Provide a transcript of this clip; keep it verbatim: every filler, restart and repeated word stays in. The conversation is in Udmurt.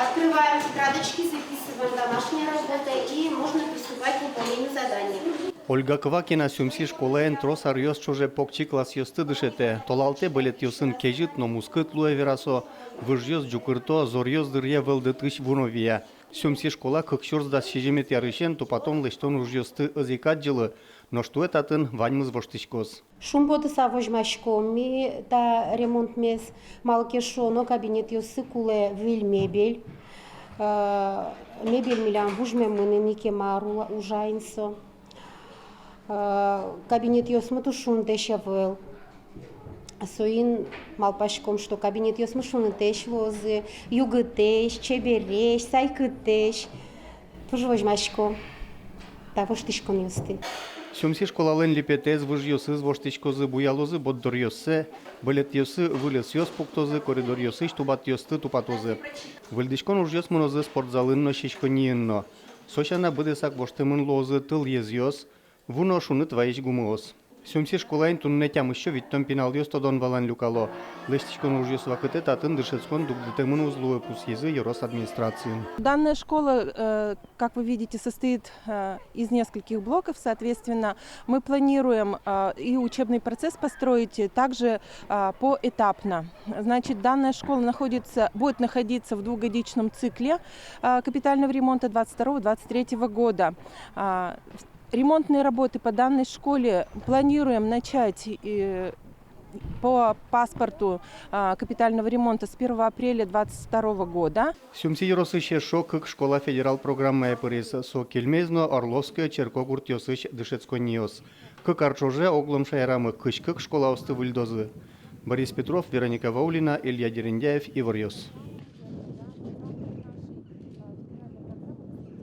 Открываем тетрадочки, записываем домашняя работа и можно приступать к выполнению задания. Ольга Квакина Сюмси школаын трос аръёс ӵоже покчи классъёсты дышетэ. Толалтэ бӧлетъёсын кезьыт но мускыт луэ, вера со. Выжъёс ӟукырто, зоръёс дыръя вӧлдытысь ву но вия. Сюмси школа кык сюрс дас сизьыметӥ арысен тупатон-лэсьтон ужъёсты ӧз ик адӟылы, нош туэ татын ваньмыз воштӥськоз. Шумпотыса возьмаськом ми та ремонтмес, малы ке шуоно кабинетъёсы кулэ выль мебель. Э, мебель милям вужмемын ини, кема ар ула-, ужа ини со. Э, кабинетъёсмы туж шунытэсь ӧвӧл. Соин малпаськом, что кабинетъёсмы шунытэсь луозы, югытэсь, чебересь, сайкытэсь. Туж возьмасько та воштӥськонъёсты. Сюмси школалэн липетэз, выжъёсыз воштӥськозы, буялозы борддоръёссэ, бӧлетъёсы выль ӧсъёс пуктозы, коридоръёсысь тубатъёсты тупатозы. Выльдӥськон ужъёс мынозы спортзалын но, сиськонниын но. Со сяна быдэсак воштэмын луозы тылъезъёс, ву но шуныт вайись гумыос. Сюмси школаын туннэ тямыссё витьтон пиналъёс тодон-валан люкало. Лэсьтӥськон ужъёс вакытэ татын дышетскон дугдытэмын уз луы, пусйизы ёрос администрациын. Данная школа, э, как вы видите, состоит, э, из нескольких блоков. Соответственно, мы планируем, э, и учебный процесс построить, э, также, э, поэтапно. Значит, данная школа находится, будет находиться в двухгодичном цикле, э, капитального ремонта двадцать второго двадцать третьего года. А, в-, ремонтные работы по данной школе планируем начать, э, по паспорту, а, капитального ремонта с первого апреля двадцать второго года. Сюмси ёросысь эшшо кык школа федерал программае пыриз. Со Кельмезь но Орловское черкогуртъёсысь дышетсконниос. Кык ар ӵоже огъя шаерамы кызь кык школаосты выльдозы. Борис Петров, Вероника Ваулина, Илья Дерендяев, «Иворъёс».